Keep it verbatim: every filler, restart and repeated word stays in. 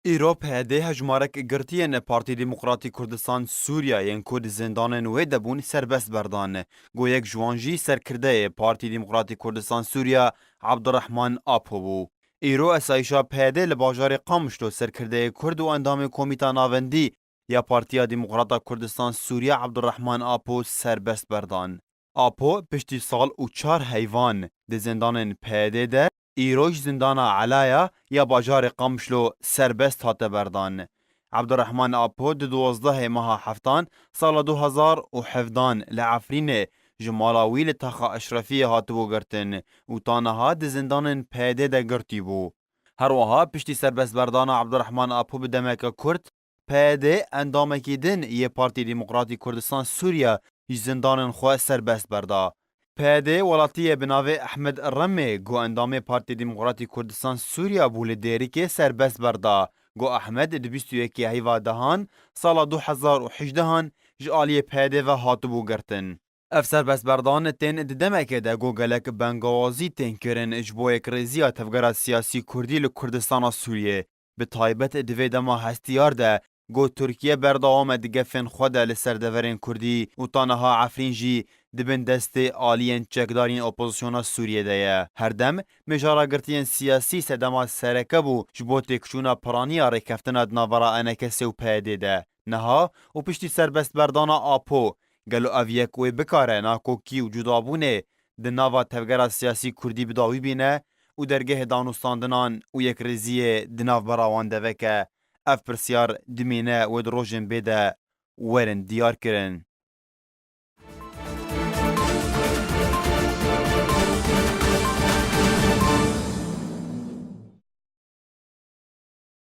Îro P Y D hejmarek girtiyên Partî Demokratî Kurdistan Sûriya yên ku di zindanên wê de bûn serbest berdan. Go yek ji wan jî serkirdeyê Partî Demokratî Kurdistan Sûriya Abdurrahman Apo bû. Îro esayîşa P Y D li bajarê Qamişlo serkirdeyê Kurd û endamê Komîta Navendî ya Partiya Demokrata Kurdistan Sûriya Abdurrahman Apo serbest berdan. Apo piştî sal û çar heyvan di zindanên P Y D de îro ji zindana Elaya ya bajarê Qamişlo serbest hate berdan. Abdurrahman Apo di duwazdehê meha heftan sala du hezar û hevdan li Efrînê ji mala wî li taxa Eşrefiyê hatibû girtin û ta niha di zindanên P Y D de girtî bû. Her wiha piştî serbestberdana Abdurrahman Apo bi demeke kurt, P Y D endamekî din yê Partî Demokratî Kurdistan Sûriya ji zindanên xwe serbest berda. P Y D welatiyê bi navê Ehmed Remê ku endamê Partî Demokratî Kurdistan Sûriya bû li Dêrikê serbest berda. Ku Ehmed di bîst û yekê heyva dehan sala du hezar û hejdehan ji aliyê P Y D ve hatibû girtin. Ev serbestberdan tên di demekê de ku gelek bengawazî tên kirin ji bo yekrêziya tevgera siyasî kurdî li Kurdistana Sûriyê. Bi taybet di vê dema hestiyar de ku Tirkiye berdewam e di gefên xwe de li ser deverên kurdî û ta niha Efrîn jî di bin destê aliyên çekdarên opozisyona Sûriyê de ye. Her dem mijara girtiyên siyasî sedema sereke bû ji bo têkçûna piraniya rêkeftina di navbera E N K S ê û P Y D de. Niha û piştî serbestberdana Apo, gelo ev yek wê bikare nakokî û cudabûnê di nava tevgera siyasî kurdî bi dawî bîne û dergehê danûstandinan û yekrêziyê di navbera wan de veke? Ev pirsyar dimîne wê di rojên bê de werin diyar kirin.